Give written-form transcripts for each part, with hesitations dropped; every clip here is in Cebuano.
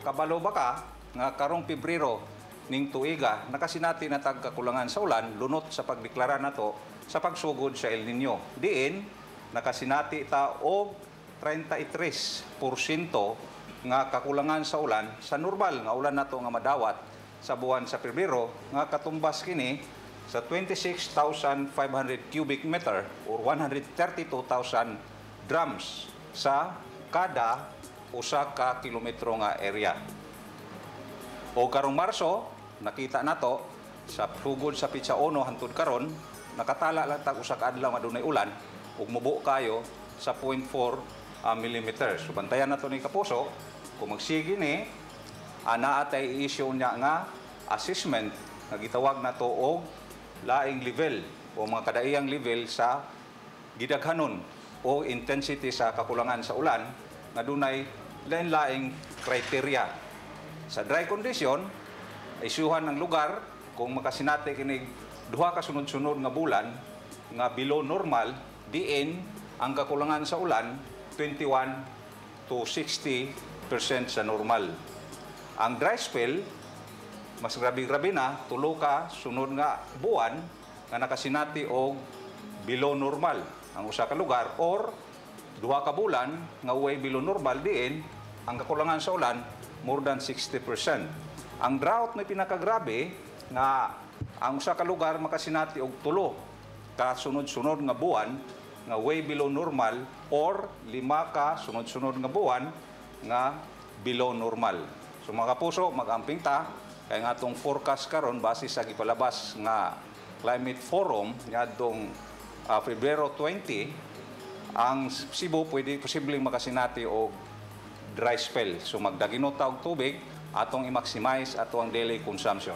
Kabalo ba ka nga karong Pebrero ning tuiga nakasinati na tag kakulangan sa ulan lunot sa pagdeklara nato sa pagsugod sa El Nino? Diin nakasinati ta og 33% nga kakulangan sa ulan sa normal nga ulan nato nga madawat sa buwan sa Pebrero, nga katumbas kini sa 26,500 cubic meter or 132,000 drums sa kada usa ka kilometro nga area. O karong Marso, nakita nato sa sugod sa pitsa 1 hantod karon, nakatala lang tag usa ka adlaw nga dunay ulan ug mubo kayo sa 0.4 millimeters. So bantayan nato ni, kapuso, kung magsige ni ana atay issue niya nga assessment nga gitawag nato og laing level o mga kadaiyang level sa gidaghanon o intensity sa kakulangan sa ulan nga dunay lain-laing criteria. Sa dry condition, isyuhan ng lugar kung makasinati kinig duha ka sunod-sunod nga bulan nga below normal, diin ang kakulangan sa ulan 21 to 60% sa normal. Ang dry spell, mas grabe-grabe na, tulo ka sunod nga buwan nga nakasinati og below normal ang usa ka lugar or duha ka bulan nga way below normal, diin ang kakulangan sa ulan more than 60%. Ang drought may pinakagrabe nga ang usa ka lugar makasinati og tulo ka sunod-sunod nga buwan nga way below normal or lima ka sunod-sunod nga buwan nga below normal. So mga kapuso, mag-amping ta kay nga atong forecast karon base sa gipalabas nga Climate Forum ngadtong Febrero 20, ang Cebu pwede posibleng makasinati og dry spell. So magdagino ta og tubig, atong i-maximize ato ang daily consumption.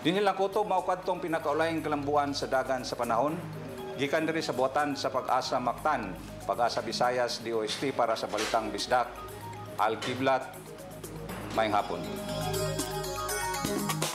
Dinhi lang kutob mao kadtong pinakaulayng kalambuan sa dagan sa panahon gikan diri sa buhatan sa Pag-asa Mactan, Pag-asa Visayas, DOST, para sa Balitang Bisdak. Al Kiblat, maayong hapon.